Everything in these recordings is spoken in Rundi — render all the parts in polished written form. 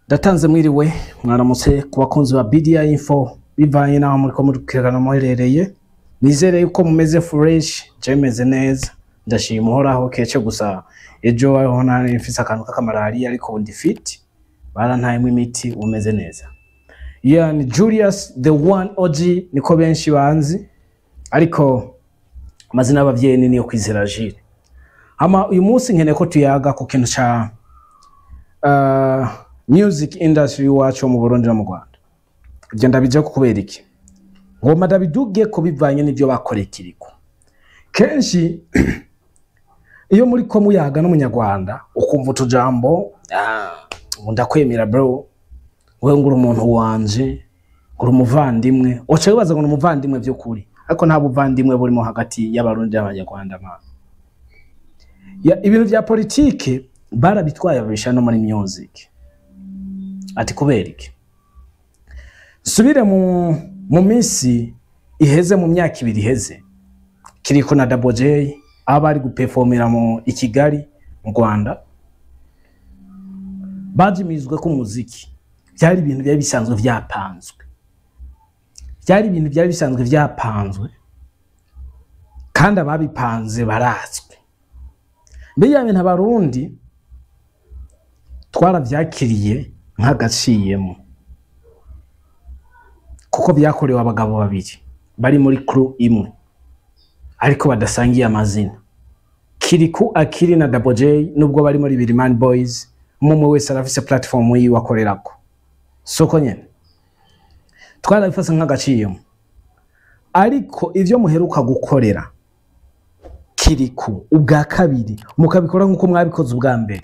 Ndatanze mwiriwe, mwaramutse ku bakunzi ba BDI Info, bivanye n'aho muriko mudukurikirana muherereye. Nizere yuko mumeze fresh, je meze neza, ndashima Uhoraho. Kece gusa ejo aho nari mfise akantu k'akamalariya, ariko ubu ndi fit, barantayemwo imiti, umeze neza. Yeah, ni Julius the one OG, niko benshi banzi, ariko amazina y'abavyeyi ni niyo Kwizera Jules. Hama uyu munsi nkeneye ko tuyaga ku kintu ca music industry iwacu mu Burundi no mu Rwanda. Ivyo ndabije kubera iki? Ngomba ndabiduge ko bivanye n'ivyo bakoreye Kirikou. Kenshi iyo muri ko muyaga n'Umunyarwanda, ukumva utujambo: "Ah, ubu ndakwemera bro, wewe nguri umuntu wanje, nguri umuvandimwe." Uca wibaza ngo ni umuvandimwe vy'ukuri, ariko nta buvandimwe burimo hagati y'Abarundi n'Abanyarwanda, man. Ya, ibintu vya politike barabitwaye, babisha no muri music. Ati kubera iki? Subire mu minsi iheze, mu myaka 2 iheze, Kirikou na Double J aho bari guperformera mu i Kigali mu Rwanda, bajimizwe ko umuziki. Byari ibintu byari bisanzwe vyapanzwe, byari ibintu byari bisanzwe vyapanzwe, kandi ababipanze barazwi. Mbere bintu Abarundi twaravyakiriye nk'agaciyemo, kuko byakorewe abagabo babiri bari muri crew imwe ariko badasangiye amazina, Kirikou Akili na Double J. Nubwo bari muri Birimani Boys, umwe wese arafise platform yiwe akorerako, soko nyene twarabifase nk'agaciyemo. Ariko ivyo muheruka gukorera Kirikou ubwa kabiri, mukabikora nk'uko mwabikoze ubwa mbere,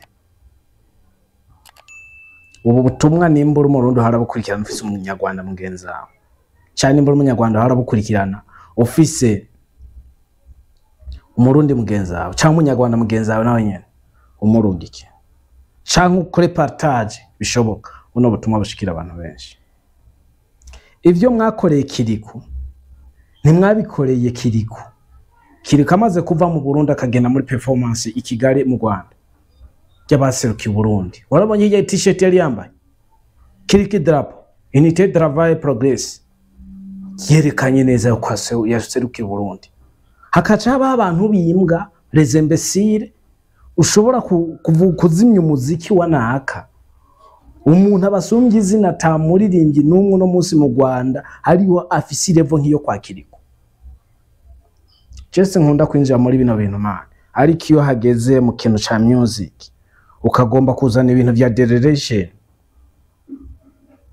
ubu butumwa nimba uri Umurundi harabukurikirana ufise Umunyarwanda mugenzi wawe, cyane nimba uri Umunyarwanda harabukurikirana ufise Umurundi mugenzi wawe, cyangwa Umunyarwanda mugenzi wawe nawe nyene umurungike, canke ukore partage bishoboka, buno butumwa bushikira abantu benshi. Ivyo mwakoreye Kirikou, ntimwabikoreye Kirikou. Kirikou amaze kuva mu Burundi akagenda muri performance i Kigali mu Rwanda ry'abaserukiye Burundi, warabonye hirya t-shirt yari yambaye kiriko idarapo Unité, Travail, Progrès, yerekanye neza yuko yaserukiye Burundi. Hakaca habaho abantu bimbwa, les imbéciles, ushobora kuzimya umuziki wa naka, umuntu abasumbye izina. Ata muririmbyi n'umwe uno munsi mu Rwanda hariho afise i level nk'iyo kwa Kirikou. Jese nkunda kwinjira muri bino bintu, man, ariko iyo hageze mu kintu ca music, ukagomba kuzana ibintu vya derelation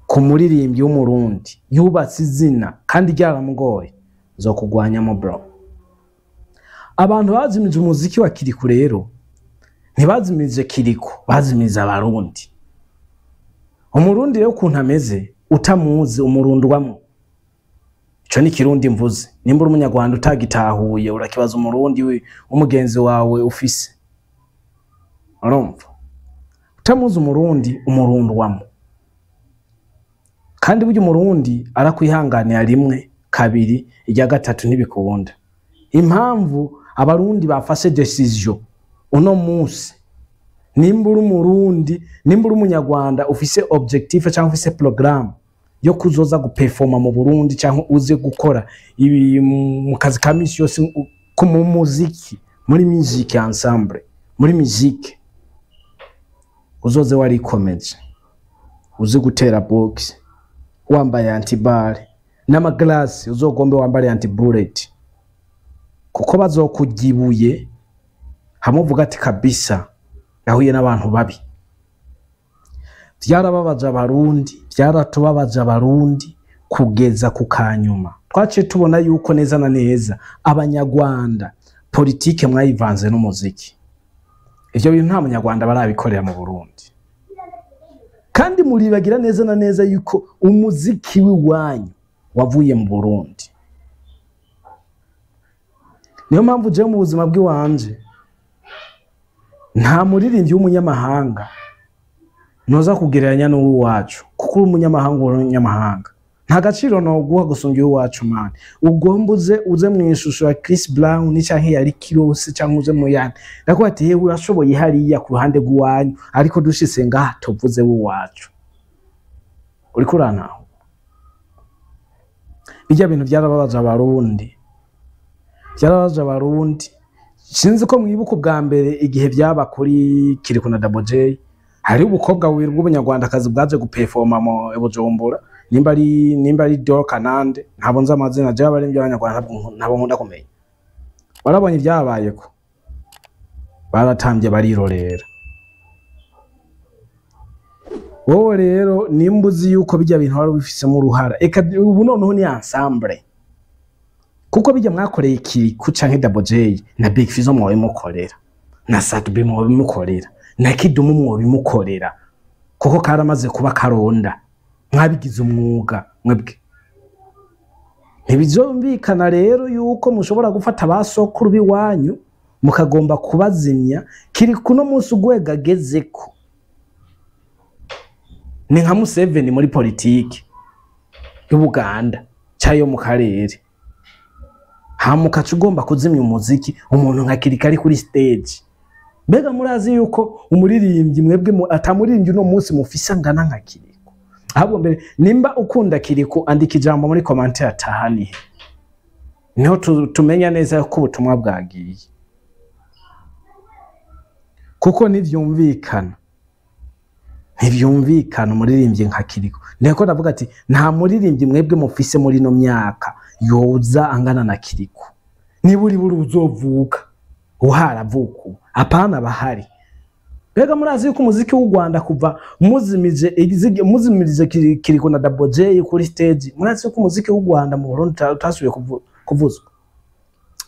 ku muririmbyi w'Umurundi yubatse izina kandi ryaramugoye, nzokugwanyamo, bro. Abantu bazimije umuziki wa Kirikou rero ntibazimije Kirikou, bazimije Abarundi. Umurundi rero ukuntu ameze, utamuzi umurundwamwo. Ico ni Kirundi mvuze. Nimba uri Umunyarwanda utagitahuye, urakibaza Umurundi w'umugenzi wawe ufise. Urumva, utamuzi Umurundi umurundwamo, kandi burya Umurundi arakwihanganira rimwe, kabiri, irya gatatu ntibikunda. Impamvu Abarundi bafashe décision uno munsi, nimba uri Umurundi, nimba uri Umunyarwanda ufise objectif cyangwa ufise programme yo kuzoza guperforma mu Burundi, cyangwa uze gukora ibi mu kazi ka misi yose ko mu muziki, muri musique ensemble, muri musique, uzoze warikomeje, uzi gutera box, wambaye anti-balles n'amaglasi, uzogombe wambare anti-bullet, kuko bazokurya ibuye hamwe uvuga ati kabisa yahuye n'abantu babi. Vyarababaje Abarundi, vyaratubabaje Abarundi kugeza ku kanyuma. Twaciye tubona yuko neza na neza Abanyarwanda politike mwayivanze n'umuziki. Ivyo bintu nta Munyarwanda barabikorera mu Burundi, kandi muribagira neza na neza yuko umuziki w'iwanyu wavuye mu Burundi. Niyo mpamvu jewe mu buzima bw'iwanje nta muririmbyi w'umunyamahanga ntuza kugereranya n'uw'iwacu, kuko uri umunyamahanga, uri umunyamahanga, nta gaciro noguha gusumbya uw'iwacu, man. Ugomba uze mu ishusho ya Chris Brown canke ya Rick Ross, canke uze mu yandi, ndakuba ati yewe urashoboye hariya ku ruhande rw'iwanyu, ariko dushitse ngaha tuvuze w'iwacu. Uriko urantaho? Bijya bintu byarababaje Abarundi, byarababaje Abarundi. Sinzi ko mwibuka ubwa mbere igihe byaba kuri Kirikou na Double J, hari ubukobwa bubiri bw'ubunyarwandakazi bwaje guperforma mu Bujumbura, nimba ari Dor Kanande, ntabwo nzi amazina je abari by'abanyarwanda, ntabwo nkunda kumenya. Barabonye ibyabayeko, baratambye barirorera. Wowe rero nimba uzi yuko bijya bintu wari ubifisemo uruhara, eka ubu noneho ni ensemble, kuko bijya mwakoreye Kirikou canke Double J na Big Fizzo mwobimukorera, na Sat-B mwobimukorera, na Kidumu mwobimukorera, kuko karamaze kuba karonda, mwabigize umwuga mwebwe. Ntibizumvikana rero yuko mushobora gufata ba sokuru b'iwanyu mukagomba kubazimya. Kiri kuno munsi ugwega agezeko ni nka Museveni muri politiki y'Ubuganda cyangwa yo mu karere, hama ukaca ugomba kuzimya umuziki umuntu nka Kiriko ari kuri stage. Mbega murazi yuko umuririmbyi mwebwe atamuririmbyi uno munsi mufise angana nka Kiriko? Ahubwo mbere, nimba ukunda Kiriko, andika ijambo muri commentaire atahanihe, niho tumenya neza ko ubutumwa bwagiye, kuko ntivyumvikana, ntivyumvikana umuririmbyi nka Kiriko. Niko ndavuga ati nta muririmbyi mwebwe mufise muri ino myaka yoza angana na Kiriko. Niba uri buri uzovuka uharavuka ubu, apana bahari. Mbega murazi yuko umuziki w'u Rwanda kuva muzimije muzimirije Kiriko na Double J kuri stage, murazi yuko umuziki w'u Rwanda mu Burundi utasubiye kuvuzwa?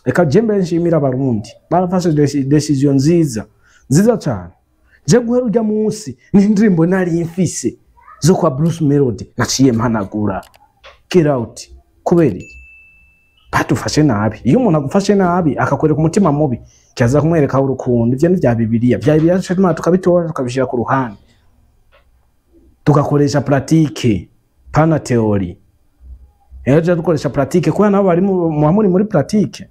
Reka je mbere nshimira Abarundi barafashe decision nziza nziza cyane. Je guhera urya munsi n'indirimbo nari mfise zo kwa Bruce Melody naciye mpanagura, get out. Kubera iki? Badufashe nabi. Iyo umuntu agufashe nabi akakwereka umutima mubi, kiaza kumwereka urukundo. Ivyo ni vya Bibiliya, vya Bibiliya tuca tukabitora tukabishira ku ruhande, tugakoresha pratique pana théorie. Rero tuja dukoresha pratique kubera nabo bari muba muri muri pratique.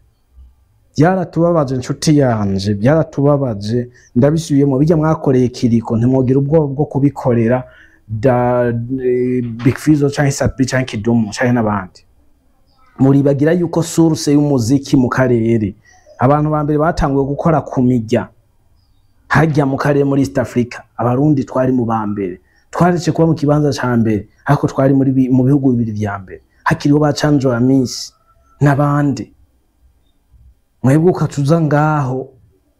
Byaratubabaje inshuti yanje, byaratubabaje, ndabisubiyemo. Bijya mwakoreye Kiriko ntimwogira ubwoba bwo kubikorera da Big Fizzo canke Sat-B canke Kidumu canke n'abandi. Muribagira yuko source y'umuziki mu karere, abantu ba mbere batanguye gukora ku mirya hajya mu karere muri East Africa, Abarundi twari mu ba mbere. Twaretse kuba mu kibanza ca mbere, ariko twari muri mu bihugu bibiri vya mbere, hakiriho ba Canjo Amisi n'abandi. Mwebwe ukacuza ngaho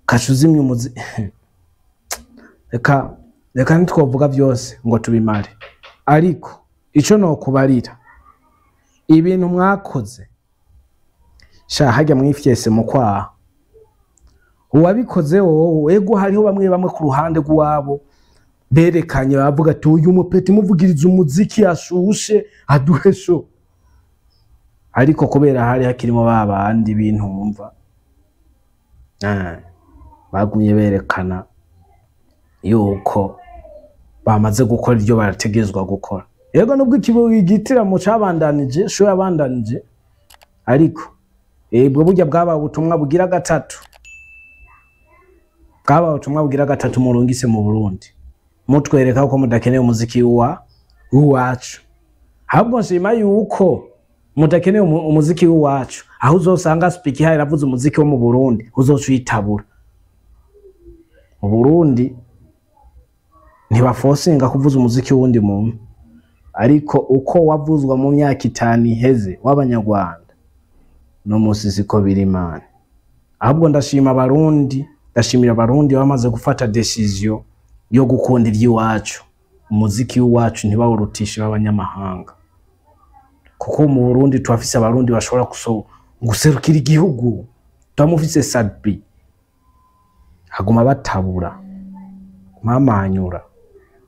ukacuzimya umuzi. Reka ntitwovuga byose ngo tubimare, ariko ico nokubarira, ibintu mwakoze sha hajya mwifyese mu kwaha. Uwabikoze wowe, ego hariho bamwe bamwe ku ruhande rw'uwabo berekanye bavuga ati uyu mupeti muvugiriza umuziki ashushe aduhe show, ariko kubera hari hakirimo ba bandi bintumva, bagumye berekana yuko bamaze gukora ibyo barategerezwa gukora. Yego, nubwo igitiramo cabandanije, show yabandanije, ariko ebwo burya bwabaye ubutumwa bugira gatatu, bwabaye ubutumwa bugira gatatu murungise mu Burundi, mutwereka ko mudakeneye umuziki wa w'iwacu. Ahubwo nshima yuko mudakeneye umuziki w'iwacu. Aho uzosanga speak hayi iravuze umuziki wo mu Burundi, uzoca uyitabura. Mu Burundi ntibafosinga kuvuza umuziki w'undi muntu, ariko uko wavuzwa mu myaka 5 iheze w'abanyarwanda, no musi siko biri mani. Ahubwo ndashima Abarundi, ndashimira Abarundi bamaze gufata decision yo gukunda ivy'iwacu, umuziki w'iwacu ntibawurutishe w'abanyamahanga, kuko mu Burundi turafise Abarundi bashobora guserukira igihugu. Turamufise Sat-B, haguma batabura mamanyura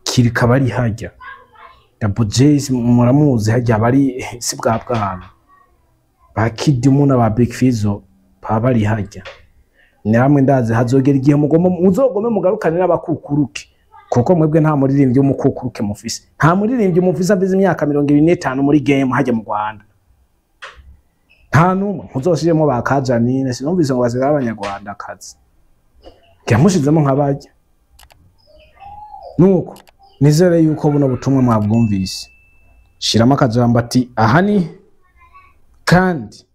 Kirika bari hajya, Double J muramuzi hajya bari si bwa bwana, ba Kidumu na ba Big Fizzo baba bari hajya. Ni hamwe ndazi hazogera igihe mugomba muzogome mugarukane n'abakukuruke, kuko mwebwe nta muririmbyi w'umukukuruke mufise, nta muririmbyi mufise avize imyaka 25 muri game hajya mu Rwanda, nta numwe. Muzoshiremo ba Kajanine, sinumvise ngo basigaye abanyarwanda kazi ngira nk'abajya. Nuko nizere yuko buno butumwa mwabwumvise. Shiramo akajambo ati aha ni. Kandi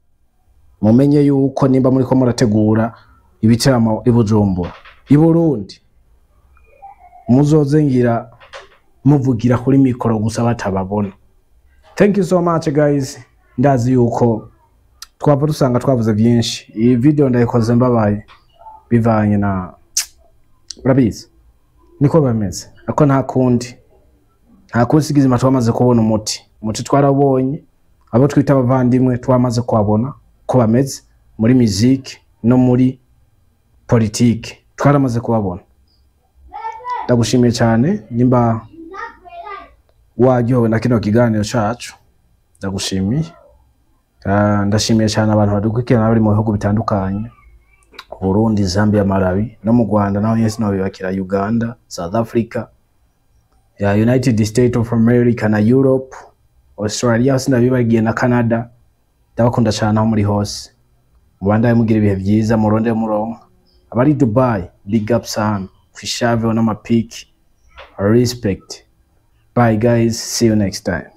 mumenye yuko nimba muriko murategura ibiteramo i Bujumbura, i Burundi, muzoze ngira muvugira kuri mikoro gusa batababona. Thank you so much, guys. Ndazi yuko twava dusanga twavuze byinshi. Iyi video ndayikoze mbabaye bivanye na, urabizi, niko bameze, ariko nta kundi, nta kundi sigizima. Twamaze kubona umuti, umuti twarabonye. Abo twita abavandimwe twamaze kuhabona ko bameze muri muziki no muri politiki, twaramaze kubabona. Ndagushimiye cyane nimba waryohewe na kino kiganiro cacu, ndagushimiye. Ndashimiye cyane abantu badukurikirana bari mu bihugu bitandukanye: Burundi, Zambia, Malawi no mu Rwanda, naho nyene sinobibakira, Uganda, South Africa ya United States of America na Europe, Australia sinabibagiye na Canada. Ndabakunda cyane aho muri hose, mubandaye mugira ibihe byiza, muronde muronka. Abari Dubai, big up sana kwishave n'amapiki, respect. Bye guys, see you next time.